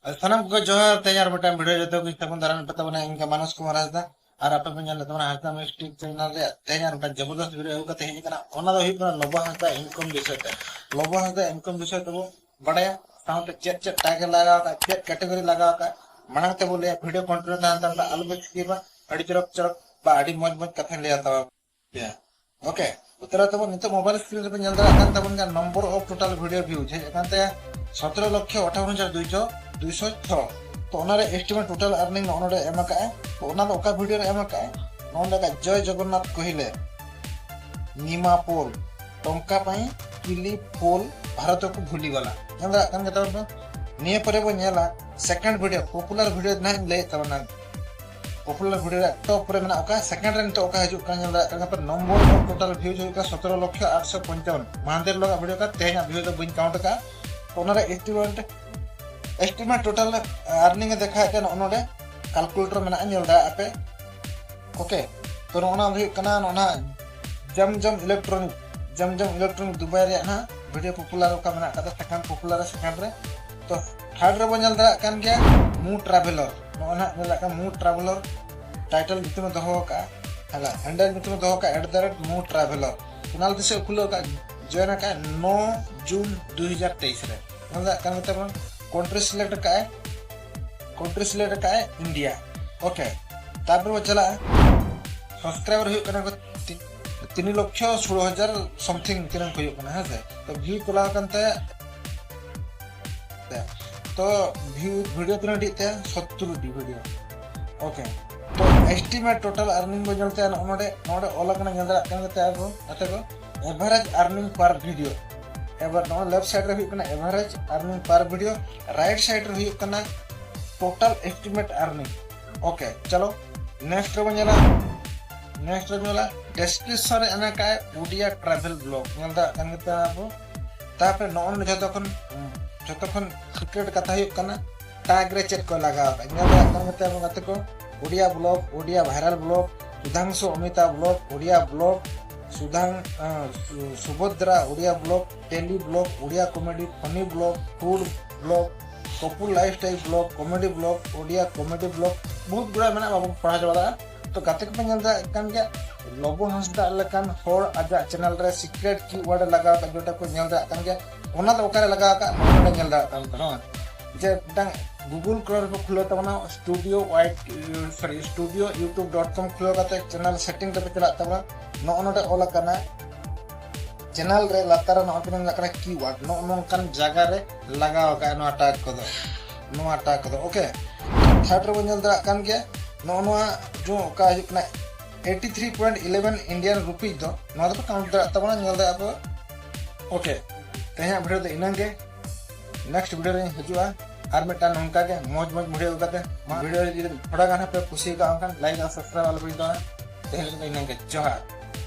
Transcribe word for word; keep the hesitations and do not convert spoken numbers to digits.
ᱟᱨ ᱥᱟᱱᱟᱢ ᱠᱚᱜᱮ ᱡᱚᱦᱟᱨ᱾ ᱛᱮᱦᱮᱧ ᱟᱨ ᱢᱤᱫᱴᱟᱝ ᱵᱷᱤᱰᱤᱭᱳ ᱡᱚᱛᱚ ᱠᱚ ᱛᱟᱵᱚᱱ ᱫᱟᱨᱟᱢ ᱯᱮ ᱛᱟᱵᱚᱱᱟ᱾ ᱤᱧ ᱜᱮ ᱢᱟᱱᱚᱥ ᱠᱩᱢᱟᱨ ᱦᱟᱸᱥᱫᱟ, ᱟᱨ ᱟᱯᱮ ᱯᱮ ᱧᱮᱞ ᱞᱮᱫ ᱛᱟᱵᱚᱱᱟ ᱦᱟᱸᱥᱫᱟ ᱢᱤᱥᱴᱤᱠ ᱪᱮᱱᱮᱞ ᱨᱮᱭᱟᱜ ᱛᱮᱦᱮᱧ ᱟᱨ ᱢᱤᱫᱴᱟᱝ ᱡᱚᱵᱚᱨᱫᱚᱥ ᱵᱷᱤᱰᱤᱭᱳ ᱟᱹᱜᱩ ᱠᱟᱛᱮ ᱦᱮᱡ ᱟᱠᱟᱱᱟ᱾ ᱚᱱᱟ ᱫᱚ ᱦᱩᱭᱩᱜ ᱠᱟᱱᱟ ᱞᱚᱵᱚ ᱦᱟᱸᱥᱫᱟ ᱤᱱᱠᱟᱢ ᱵᱤᱥᱚᱭ ᱛᱮ᱾ ᱞᱚᱵᱚ ᱦᱟᱸᱥᱫᱟ ᱤᱱᱠᱟᱢ ᱵᱤᱥᱚᱭ ᱛᱮᱵᱚ ᱵᱟᱲᱟᱭᱟ, ᱥᱟᱶᱛᱮ ᱪᱮᱫ ᱪᱮᱫ ᱴᱮᱜ ᱮ ᱞᱟᱜᱟᱣ ᱟᱠᱟᱫ, ᱪᱮᱫ ᱠᱮᱴᱮᱜᱚᱨᱤ ᱞᱟᱜᱟᱣ ᱟᱠᱟᱫ᱾ ᱢᱟᱲᱟᱝ ᱛᱮᱵᱚ ᱞᱟᱹᱭᱟ, ᱵᱷᱤᱰᱤᱭᱳ ᱠᱚᱱᱴᱤᱱᱤᱭᱩ ᱛᱟᱦᱮᱱ ᱛᱟᱵᱚᱱᱟ, ᱟᱞᱚ ᱯᱮ ᱥᱠᱤᱯᱟ᱾ ᱟᱹᱰᱤ ᱪᱚᱨᱚᱠ ᱪᱚᱨᱚᱠ ᱵᱟ ᱟᱹᱰᱤ ᱢᱚᱡᱽ ᱢᱚᱡᱽ ᱠᱟᱛᱷᱟᱧ ᱞᱟᱹᱭᱟ ᱛᱟᱵᱚᱱ᱾ ᱯᱮᱭᱟ᱾ ᱳᱠᱮ, ᱩᱛᱟᱹᱨᱟ ᱛᱟᱵᱚᱱ ᱱᱤᱛᱚᱜ ᱢᱳᱵᱟᱭᱤᱞ ᱥᱠᱨᱤᱱ ᱨᱮᱯᱮ ᱧᱮᱞ ᱫᱟᱲᱮᱭᱟᱜ ᱠᱟᱱ ᱛᱟᱵᱚᱱ ᱜᱮᱭᱟ, number of total video views ᱦᱮᱡ ᱟᱠᱟᱱ ᱛᱟᱭᱟ ᱥᱚᱛᱨᱚ ᱞᱚᱠᱷᱚ ᱟᱴᱷᱟᱨᱚ ᱦᱟᱡᱟᱨ ᱫᱩᱭᱥᱚ ᱫᱩᱭᱥᱚ ᱪᱷᱚ᱾ ᱛᱚ ᱚᱱᱟᱨᱮ ᱮᱥᱴᱤᱢᱮᱴ ᱴᱳᱴᱟᱞ ᱟᱨᱱᱤᱝ ᱱᱚᱜᱼᱚ ᱱᱚᱰᱮ ᱮᱢ ᱟᱠᱟᱫᱼᱟ᱾ ᱛᱚ ᱚᱱᱟ ᱫᱚ ᱚᱠᱟ ᱵᱷᱤᱰᱤᱭᱳ ᱨᱮ ᱮᱢ ᱟᱠᱟᱫᱼᱟ? ᱱᱚᱜᱼᱚ ᱱᱚᱰᱮ ᱡᱚᱭ ᱡᱚᱜᱚᱱᱱᱟᱛᱷ ᱠᱚᱦᱤᱞᱮ ᱱᱤᱢᱟ ᱯᱳᱞ ᱴᱚᱝᱠᱟ ᱯᱟᱭ ᱠᱤᱞᱤ ᱯᱳᱞ ᱵᱷᱟᱨᱚᱛ ᱠᱚ ᱵᱷᱩᱞᱤ ᱵᱟᱞᱟ᱾ ᱧᱮᱞ ᱫᱟᱲᱮᱭᱟᱜ ᱠᱟᱱ ᱜᱮᱭᱟ ᱛᱟᱵᱚᱱ ᱯᱮ᱾ ᱱᱤᱭᱟᱹ ᱯᱚᱨᱮ ᱵᱚᱱ ᱧᱮᱞᱟ ᱥᱮᱠᱮᱱᱰ ᱵᱷᱤᱰᱤᱭᱳ, ᱯᱚᱯᱩᱞᱟᱨ ᱵᱷᱤᱰᱤᱭᱳ ᱱᱟᱦᱟᱜ ᱤᱧ ᱞᱟᱹᱭᱮᱫ ᱛᱟᱵᱚᱱᱟ᱾ ᱯᱚᱯᱩᱞᱟᱨ ᱵᱷᱤᱰᱤᱭᱳ ᱨᱮ ᱴᱚᱯ ᱨᱮ ᱢᱮᱱᱟᱜ ᱚᱠᱟ, ᱥᱮᱠᱮᱱᱰ ᱨᱮ ᱱᱤᱛᱚᱜ ᱚᱠᱟ ᱦᱤᱡᱩᱜ ᱠᱟᱱᱟ ᱧᱮᱞ ᱫᱟᱲᱮᱭᱟᱜ ᱠᱟᱱᱟ ᱯᱮ, ᱱᱚᱢᱵᱚᱨ ᱚᱯᱷ ᱴᱳᱴᱟᱞ ᱵᱷᱤᱭᱩᱡᱽ ᱦᱩᱭᱩᱜ ᱠᱟᱱᱟ ᱥᱚᱛᱨᱚ ᱞᱚᱠᱷᱚ ᱟᱴᱥᱚ ᱯᱚᱧᱪᱟᱵᱚᱱ᱾ ᱢᱟᱦᱫᱮᱨ ᱦᱤᱞᱳᱜ ᱵᱷᱤᱰᱤᱭᱳ ᱠᱟᱱᱟ, ᱛᱮᱦᱮᱧᱟᱜ ᱵᱷᱤᱭᱩ ᱫᱚ ᱵᱟᱹᱧ ᱠᱟᱣᱩᱱᱴ ᱟᱠᱟᱫᱼᱟ᱾ ᱚᱱᱟᱨᱮ ᱮᱥᱴᱤᱢᱮᱴ, ᱮᱥᱴᱤᱢᱮᱴ ᱴᱳᱴᱟᱞ ᱟᱨᱱᱤᱝ ᱮ ᱫᱮᱠᱷᱟᱣᱮᱫ ᱠᱟᱱᱟ, ᱱᱚᱜᱼᱚ ᱱᱚᱰᱮ ᱠᱟᱞᱠᱩᱞᱮᱴᱚᱨ ᱢᱮᱱᱟᱜᱼᱟ, ᱧᱮᱞ ᱫᱟᱲᱮᱭᱟᱜ ᱟᱯᱮ᱾ ᱳᱠᱮ, ᱛᱚ ᱱᱚᱜᱼᱚ ᱱᱚᱣᱟ ᱫᱚ ᱦᱩᱭᱩᱜ ᱠᱟᱱᱟ ᱱᱚᱜᱼᱚ ᱱᱚᱣᱟ ᱡᱚᱢ ᱡᱚᱢ ᱤᱞᱮᱠᱴᱨᱚᱱᱤᱠ, ᱡᱚᱢ ᱡᱚᱢ ᱤᱞᱮᱠᱴᱨᱚᱱᱤᱠ ᱫᱩᱵᱟᱭ ᱨᱮᱭᱟᱜ ᱦᱟᱸᱜ ᱵᱷᱤᱰᱤᱭᱳ ᱯᱚᱯᱩᱞᱟᱨ ᱚᱠᱟ ᱢᱮᱱᱟᱜ ᱟᱠᱟᱫᱟ, ᱥᱮᱠᱮᱱᱰ ᱯᱚᱯᱩᱞᱟᱨ ᱨᱮ ᱥᱮᱠᱮᱱᱰ ᱨᱮ᱾ ᱛᱚ ᱛᱷᱟᱨᱰ ᱨᱮᱵᱚᱱ ᱧᱮᱞ ᱫᱟᱲᱮᱭᱟᱜ ᱠᱟᱱ ᱜᱮᱭᱟ ᱢᱩ ᱴᱨᱟᱵᱷᱮᱞᱚᱨ᱾ ᱱᱚᱜᱼᱚᱭ ᱱᱟᱦᱟᱜ ᱧᱮᱞ ᱫᱟᱲᱮᱭᱟᱜ ᱠᱟᱱᱟ ᱢᱩ ᱴᱨᱟᱵᱷᱮᱞᱚᱨ ᱴᱟᱭᱴᱮᱞ ᱧᱩᱛᱩᱢ ᱮ ᱫᱚᱦᱚ ᱟᱠᱟᱫᱼᱟ, ᱦᱮᱸ, ᱦᱮᱱᱰᱮᱞ ᱧᱩᱛᱩᱢ ᱮ ᱫᱚᱦᱚ ᱟᱠᱟᱫᱼᱟ ᱮᱴ ᱫᱟ ᱨᱮᱴ ᱢᱩ ᱴᱨᱟᱵᱷᱮᱞᱚᱨ᱾ ᱪᱮᱱᱮᱞ ᱛᱤᱥ ᱮ ᱠᱷᱩᱞᱟᱹᱣ ᱟᱠᱟᱫ? ᱡᱚᱭᱮᱱ ᱟᱠᱟᱫ ᱱᱚ ᱡᱩᱱ ᱫᱩ ᱦᱟᱡᱟᱨ ᱛᱮᱭᱤᱥ ᱨᱮ᱾ ᱧᱮᱞ ᱫᱟᱲᱮᱭᱟᱜ ᱠᱟᱱ ᱜᱮᱛᱟ ᱵᱚᱱ, ᱠᱚᱱᱴᱨᱤ ᱥᱤᱞᱮᱠᱴ ᱟᱠᱟᱫ ᱟᱭ, ᱠᱚᱱᱴᱨᱤ ᱥᱤᱞᱮᱠᱴ ᱟᱠᱟᱫ ᱟᱭ ᱤᱱᱰᱤᱭᱟ᱾ ᱳᱠᱮ, ᱛᱟᱨᱯᱚᱨᱮ ᱵᱚᱱ ᱪᱟᱞᱟᱜᱼᱟ, ᱥᱟᱵᱥᱠᱨᱟᱭᱵᱟᱨ ᱦᱩᱭᱩᱜ ᱠᱟᱱᱟ ᱠᱚ ᱛᱤ-, ᱛᱤᱱ ᱞᱚᱠᱷᱚ ᱥᱳᱞᱳ ᱦᱟᱡᱟᱨ ᱥᱚᱢᱛᱷᱤᱝ ᱛᱤᱱᱟᱹᱝ ᱠᱚ ᱦᱩᱭᱩᱜ ᱠᱟᱱᱟ, ᱦᱮᱸ ᱥᱮ? ᱛᱚ ᱵᱷᱤᱭᱩ ᱪᱟᱞᱟᱣ ᱟᱠᱟᱱ ᱛᱟᱭᱟ, ᱛᱚ ᱵᱷᱤᱭᱩ, ᱵᱷᱤᱰᱤᱭᱳ ᱛᱤᱱᱟᱹᱜ ᱰᱷᱮᱨ ᱛᱟᱭᱟ? ᱥᱚᱛᱛᱚᱨ ᱴᱤ ᱵᱷᱤᱰᱤᱭᱳ᱾ ᱳᱠᱮ, ᱛᱚ ᱮᱥᱴᱤᱢᱮᱴ ᱴᱳᱴᱟᱞ ᱟᱨᱱᱤᱝ ᱵᱚᱱ ᱧᱮᱞ ᱛᱟᱭᱟ, ᱱᱚᱜᱼᱚ ᱱᱚᱰᱮ, ᱱᱚᱰᱮ ᱚᱞ ᱟᱠᱟᱱᱟ, ᱧᱮᱞ ᱫᱟᱲᱮᱭᱟᱜ ᱠᱟᱱ ᱜᱮᱛᱟᱭᱟ ᱟᱵᱚ ᱜᱟᱛᱮ ᱠᱚ, ᱮᱵᱷᱟᱨᱮᱡᱽ ᱟᱨᱱᱤᱝ ᱯᱟᱨ ᱵᱷᱤᱰᱤᱭᱳ᱾ ᱮᱵᱟᱨ ᱱᱚᱣᱟ ᱞᱮᱯᱷᱴ ᱥᱟᱭᱤᱰ ᱨᱮ ᱦᱩᱭᱩᱜ ᱠᱟᱱᱟ ᱮᱵᱷᱟᱨᱮᱡᱽ ᱟᱨᱱᱤᱝ ᱯᱟᱨ ᱵᱷᱤᱰᱤᱭᱳ, ᱨᱟᱭᱤᱴ ᱥᱟᱭᱤᱰ ᱨᱮ ᱦᱩᱭᱩᱜ ᱠᱟᱱᱟ ᱴᱳᱴᱟᱞ ᱮᱥᱴᱤᱢᱮᱴ ᱟᱨᱱᱤᱝ᱾ ᱳᱠᱮ, ᱪᱚᱞᱚ ᱱᱮᱠᱥᱴ ᱨᱮᱵᱚᱱ ᱧᱮᱞᱟ᱾ ᱱᱮᱠᱥᱴ ᱨᱮᱵᱚᱱ ᱧᱮᱞᱟ, ᱰᱮᱥᱠᱨᱤᱯᱥᱚᱱ ᱨᱮ ᱮᱢ ᱟᱠᱟᱫ ᱩᱰᱤᱭᱟ ᱴᱨᱟᱵᱷᱮᱞ ᱵᱞᱚᱜ᱾ ᱧᱮᱞ ᱫᱟᱲᱮᱭᱟᱜ ᱠᱟᱱ ᱜᱮᱛᱟ ᱟᱵᱚ᱾ ᱛᱟᱨᱯᱚᱨᱮ ᱱᱚᱜᱼᱚ ᱱᱚᱰᱮ ᱡᱷᱚᱛᱚ ᱠᱷᱚᱱ, ᱡᱷᱚᱛᱚ ᱠᱷᱚᱱ ᱥᱤᱠᱨᱮᱴ ᱠᱟᱛᱷᱟ ᱦᱩᱭᱩᱜ ᱠᱟᱱᱟ ᱴᱮᱜᱽ ᱨᱮ ᱪᱮᱫ ᱠᱚ ᱞᱟᱜᱟᱣ ᱟᱠᱟᱫ᱾ ᱧᱮᱞ ᱫᱟᱲᱮᱭᱟᱜ ᱠᱟᱱ ᱜᱮᱛᱟ ᱟᱵᱚ ᱜᱟᱛᱮ ᱠᱚ, Odia blog, Odia viral blog, Sudhangshu Amita blog, Odia blog, ᱥᱩᱫᱷᱟᱝ, ᱟᱸ, ᱥᱩ-, ᱥᱩᱵᱷᱚᱫᱨᱟ ᱩᱰᱤᱭᱟ ᱵᱞᱚᱜ, ᱴᱮᱞᱤ blog, Odia comedy, funny blog, food blog, couple lifestyle blog, comedy blog, Odia comedy blog, ᱵᱚᱦᱩᱛ ᱜᱩᱲᱟ ᱢᱮᱱᱟᱜᱼᱟ, ᱵᱟᱵᱚᱱ ᱯᱟᱲᱦᱟᱣ ᱪᱟᱵᱟ ᱫᱟᱲᱮᱭᱟᱜᱼᱟ᱾ ᱛᱚ ᱜᱟᱛᱮ ᱠᱚᱯᱮ ᱧᱮᱞ ᱫᱟᱲᱮᱭᱟᱜ ᱠᱟᱱ ᱜᱮᱭᱟ, ᱞᱚᱵᱚ ᱦᱟᱸᱥᱫᱟ ᱞᱮᱠᱟᱱ ᱦᱚᱲ ᱟᱡᱟᱜ ᱪᱮᱱᱮᱞ ᱨᱮ ᱥᱤᱠᱨᱮᱴ ᱠᱤᱣᱟᱨᱰ ᱮ ᱞᱟᱜᱟᱣ ᱟᱠᱟᱫ, ᱡᱮᱴᱟ ᱠᱚ ᱧᱮᱞ ᱫᱟᱲᱮᱭᱟᱜ ᱠᱟᱱ ᱜᱮᱭᱟ᱾ ᱚᱱᱟ ᱫᱚ ᱚᱠᱟᱨᱮ ᱞᱟᱜᱟᱣ ᱟᱠᱟᱫ, ᱱᱚᱰᱮ ᱧᱮᱞ ᱫᱟᱲᱮᱭᱟᱜ ᱠᱟᱱ ᱛᱟᱦᱮᱱᱟ, ᱡᱮ ᱢᱤᱫᱴᱟᱝ ᱜᱩᱜᱩᱞ ᱠᱨᱳᱢ ᱨᱮᱠᱚ ᱠᱷᱩᱞᱟᱹᱣ ᱛᱟᱵᱚᱱᱟ, ᱥᱴᱩᱰᱤᱭᱳ ᱣᱟᱭᱤᱴ, ᱥᱚᱨᱤ, ᱥᱴᱩᱰᱤᱭᱳ ᱭᱩᱴᱩᱵᱽ ᱰᱚᱴ ᱠᱚᱢ ᱠᱷᱩᱞᱟᱹᱣ ᱠᱟᱛᱮ ᱪᱮᱱᱮᱞ ᱥᱮᱴᱤᱝ ᱨᱮᱯᱮ ᱪᱟᱞᱟᱜ ᱛᱟᱵᱚᱱᱟ᱾ ᱱᱚᱜᱼᱚ ᱱᱚᱰᱮ ᱚᱞ ᱟᱠᱟᱱᱟ, ᱪᱮᱱᱮᱞ ᱨᱮ ᱞᱟᱛᱟᱨ ᱨᱮ ᱱᱚᱜᱼᱚᱭ ᱯᱮ ᱧᱮᱞ ᱫᱟᱲᱮᱭᱟᱜ ᱠᱟᱱᱟ ᱠᱤᱣᱟᱨᱰ, ᱱᱚᱜᱼᱚ ᱱᱚᱝᱠᱟᱱ ᱡᱟᱭᱜᱟ ᱨᱮ ᱞᱟᱜᱟᱣ ᱟᱠᱟᱫᱼᱟ ᱱᱚᱣᱟ ᱴᱟᱜᱽ ᱠᱚᱫᱚ, ᱱᱚᱣᱟ ᱴᱟᱜᱽ ᱠᱚᱫᱚ᱾ ᱳᱠᱮ, ᱛᱷᱟᱨᱰ ᱨᱮᱵᱚᱱ ᱧᱮᱞ ᱫᱟᱲᱮᱭᱟᱜ ᱠᱟᱱ ᱜᱮᱭᱟ, ᱱᱚᱜᱼᱚ ᱱᱚᱣᱟ ᱡᱚ ᱚᱠᱟ ᱦᱩᱭᱩᱜ ᱠᱟᱱᱟ ᱮᱭᱤᱴᱤ ᱛᱷᱨᱤ ᱯᱚᱭᱮᱱᱴ ᱤᱞᱮᱵᱷᱮᱱ ᱤᱱᱰᱤᱭᱟᱱ ᱨᱩᱯᱤᱡ ᱫᱚ, ᱱᱚᱣᱟ ᱫᱚᱯᱮ ᱠᱟᱣᱩᱱᱴ ᱫᱟᱲᱮᱭᱟᱜ ᱛᱟᱵᱚᱱᱟ, ᱧᱮᱞ ᱫᱟᱲᱮᱭᱟᱜ ᱯᱮ᱾ ᱳᱠᱮ, ᱛᱮᱦᱮᱧᱟᱜ ᱵᱷᱤᱰᱤᱭᱳ ᱫᱚ ᱤᱱᱟᱹᱝ ᱜᱮ᱾ ᱱᱮᱠᱥᱴ ᱵᱷᱤᱰᱤᱭᱳ ᱨᱮᱧ ᱦᱤᱡᱩᱜᱼᱟ ᱟᱨ ᱢᱤᱫᱴᱟᱝ ᱱᱚᱝᱠᱟ ᱜᱮ ᱢᱚᱡᱽ ᱢᱚᱡᱽ ᱵᱷᱤᱰᱤᱭᱳ ᱟᱹᱜᱩ ᱠᱟᱛᱮ᱾ ᱢᱟ, ᱵᱷᱤᱰᱤᱭᱳ ᱡᱩᱫᱤ ᱛᱷᱚᱲᱟ ᱜᱟᱱ ᱦᱚᱸᱯᱮ ᱠᱩᱥᱤ ᱠᱟᱜᱼᱟ, ᱮᱱᱠᱷᱟᱱ ᱞᱟᱭᱤᱠ ᱟᱨ ᱥᱟᱵᱥᱠᱨᱟᱭᱤᱵ ᱟᱞᱚᱯᱮ ᱦᱤᱲᱤᱧ ᱛᱟᱵᱚᱱᱟ᱾ ᱛᱮᱦᱮᱧ ᱞᱟᱹᱜᱤᱫ ᱫᱚ ᱤᱱᱟᱹᱝ ᱜᱮ, ᱡᱚᱦᱟᱨ᱾